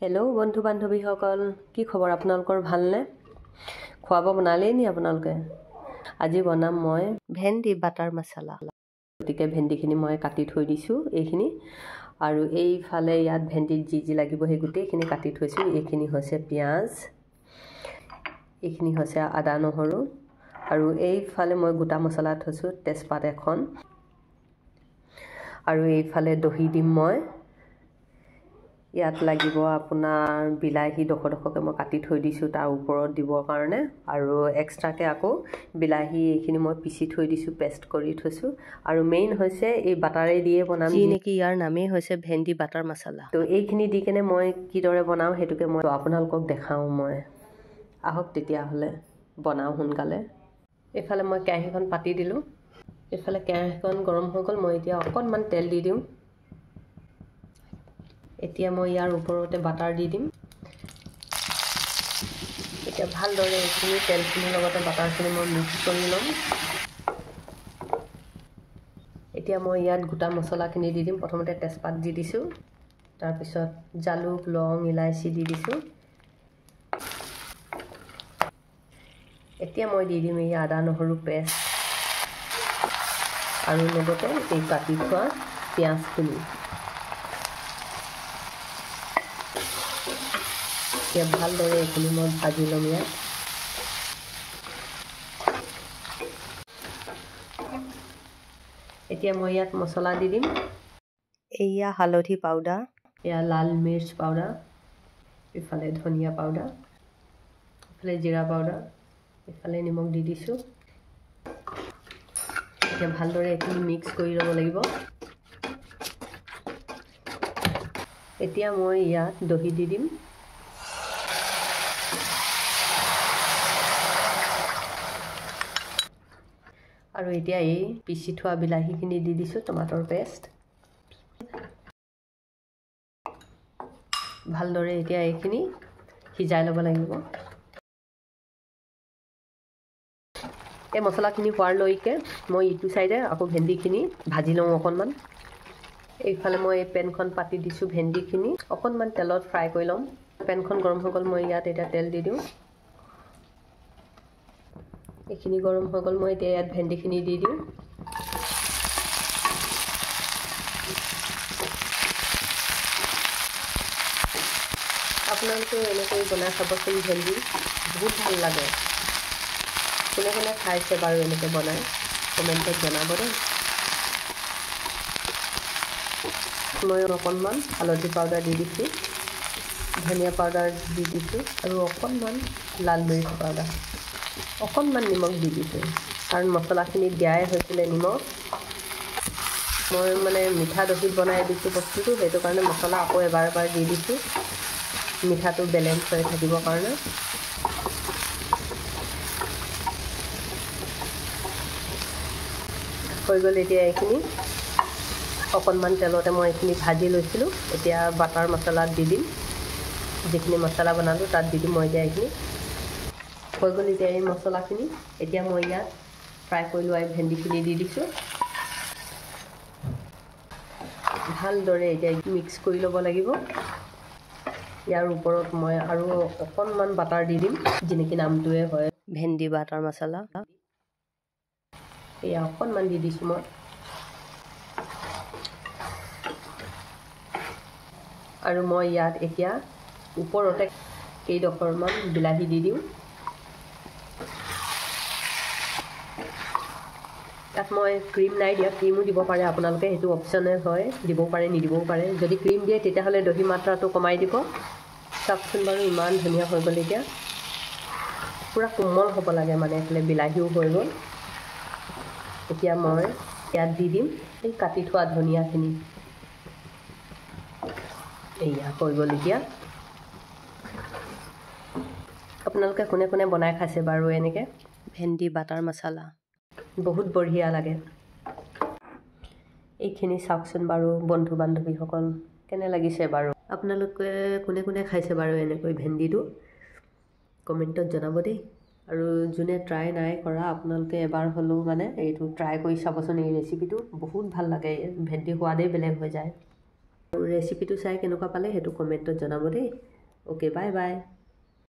Hello' বন্ধু বান্ধৱীসকল, কি খবৰ আপোনালোকৰ? ভালনে? খোৱা বোৱা বনালেই নি আপোনালোকে? আজি বনাম মই ভেন্দি বাটাৰ মছলা। গতিকে ভেন্দিখিনি মই কাটি থৈ দিছোঁ এইখিনি, আৰু এইফালে ইয়াত ভেন্দিত যি যি লাগিব সেই গোটেইখিনি কাটি থৈছোঁ। এইখিনি হৈছে পিঁয়াজ, এইখিনি হৈছে আদা নহৰু, আৰু এইফালে মই গোটা মছলা থৈছোঁ, তেজপাত এখন, আৰু এইফালে দহি দিম মই। ইয়াত লাগিব আপোনাৰ বিলাহী ডোখৰ ডোখৰকৈ মই কাটি থৈ দিছোঁ তাৰ ওপৰত দিবৰ কাৰণে, আৰু এক্সট্ৰাকৈ আকৌ বিলাহী এইখিনি মই পিচি থৈ দিছোঁ, পেষ্ট কৰি থৈছোঁ। আৰু মেইন হৈছে এই বাটাৰে দিয়ে বনাম, যি নেকি ইয়াৰ নামেই হৈছে ভেন্দি বাটাৰ মছলা। তো এইখিনি দি কেনে মই কিদৰে বনাওঁ সেইটোকে মই আপোনালোকক দেখাওঁ। মই আহক তেতিয়াহ'লে বনাওঁ সোনকালে। এইফালে মই কেৰাহীখন পাতি দিলোঁ, এইফালে কেৰাহীখন গৰম হৈ গ'ল। মই এতিয়া অকণমান তেল দি দিওঁ। এতিয়া মই ইয়াৰ ওপৰতে বাটাৰ দি দিম। এতিয়া ভালদৰে এইখিনি তেলখিনিৰ লগতে বাটাৰখিনি মই মিক্স কৰি ল'ম। এতিয়া মই ইয়াত গোটা মছলাখিনি দি দিম। প্ৰথমতে তেজপাত দি দিছোঁ, তাৰপিছত জালুক, লং, ইলাচি দি দিছোঁ। এতিয়া মই দি দিম এই আদা নহৰু পেষ্ট, আৰু লগতে এই কাটি থোৱা পিঁয়াজখিনি। এতিয়া ভালদৰে এইখিনি মই ভাজি ল'ম ইয়াত। এতিয়া মই ইয়াত মছলা দি দিম। এয়া হালধি পাউডাৰ, এয়া লাল মিৰ্চ পাউডাৰ, ইফালে ধনিয়া পাউডাৰ, ইফালে জিৰা পাউডাৰ, ইফালে নিমখ দি দিছোঁ। এতিয়া ভালদৰে এইখিনি মিক্স কৰি ল'ব লাগিব। এতিয়া মই ইয়াত দহি দি দিম। আৰু এতিয়া এই পিচি থোৱা বিলাহীখিনি দি দিছোঁ, টমাটৰ পেষ্ট। ভালদৰে এতিয়া এইখিনি সিজাই ল'ব লাগিব। এই মছলাখিনি হোৱালৈকে মই ইটো চাইডে আকৌ ভেন্দিখিনি ভাজি লওঁ অকণমান। এইফালে মই এই পেনখন পাতি দিছোঁ, ভেন্দিখিনি অকণমান তেলত ফ্ৰাই কৰি ল'ম। পেনখন গৰম হৈ গ'ল, মই ইয়াত এতিয়া তেল দি দিওঁ। এইখিনি গৰম হৈ গ'ল, মই এতিয়া ইয়াত ভেন্দিখিনি দি দিওঁ। আপোনালোকেও এনেকৈ বনাই খাবচোন ভেন্দি, বহুত ভাল লাগে। কোনে কোনে খাইছে বাৰু এনেকৈ বনাই কমেণ্টত জনাব দেই। মই অকণমান হালধি পাউডাৰ দি দিছোঁ, ধনিয়া পাউডাৰ দি দিছোঁ, আৰু অকণমান লাল মিৰ্চ পাউডাৰ, অকণমান নিমখ দি দিছোঁ, কাৰণ মছলাখিনি দিয়াই হৈছিলে নিমখ। মই মানে মিঠা দহিত বনাই দিছোঁ বস্তুটো, সেইটো কাৰণে মছলা আকৌ এবাৰ এবাৰ দি দিছোঁ, মিঠাটো বেলেঞ্চ হৈ থাকিবৰ কাৰণে। হৈ গ'ল এতিয়া এইখিনি। অকণমান তেলতে মই এইখিনি ভাজি লৈছিলোঁ। এতিয়া বাটাৰ মছলাত দি দিম, যিখিনি মছলা বনালোঁ তাত দি দিম মই এতিয়া এইখিনি। হৈ গ'ল এতিয়া এই মছলাখিনি। এতিয়া মই ইয়াত ফ্ৰাই কৰি লোৱা এই ভেন্দিখিনি দি দিছোঁ। ভালদৰে এতিয়া মিক্স কৰি ল'ব লাগিব। ইয়াৰ ওপৰত মই আৰু অকণমান বাটাৰ দি দিম, যি নেকি নামটোৱে হয় ভেন্দি বাটাৰ মছলা। এয়া অকণমান দি দিছোঁ মই। আৰু মই ইয়াত এতিয়া ওপৰতে কেইডোখৰমান বিলাহী দি দিওঁ। তাত মই ক্ৰীম নাই দিয়া, ক্ৰীমো দিব পাৰে আপোনালোকে, সেইটো অপশ্যনেল হয়, দিবও পাৰে নিদিবও পাৰে। যদি ক্ৰীম দিয়ে তেতিয়াহ'লে দহি মাত্ৰাটো কমাই দিব। চাওকচোন বাৰু ইমান ধুনীয়া হৈ গ'ল। এতিয়া পূৰা কোমল হ'ব লাগে, মানে এইফালে বিলাহীও হৈ গ'ল। এতিয়া মই ইয়াত দি দিম এই কাটি থোৱা ধনিয়াখিনি। এয়া হৈ গ'ল। এতিয়া আপোনালোকে কোনে কোনে বনাই খাইছে বাৰু এনেকৈ ভেন্দি বাটাৰ মছলা? বহুত বঢ়িয়া লাগে। এইখিনি চাওকচোন বাৰু বন্ধু বান্ধৱীসকল, কেনে লাগিছে বাৰু? আপোনালোকে কোনে কোনে খাইছে বাৰু এনেকৈ ভেন্দিটো কমেণ্টত জনাব দেই। আৰু যোনে ট্ৰাই নাই কৰা আপোনালোকে এবাৰ হ'লেও মানে এইটো ট্ৰাই কৰি চাবচোন। এই ৰেচিপিটো বহুত ভাল লাগে, ভেন্দি সোৱাদেই বেলেগ হৈ যায়। ৰেচিপিটো চাই কেনেকুৱা পালে সেইটো কমেণ্টত জনাব দেই। Okay, bye bye.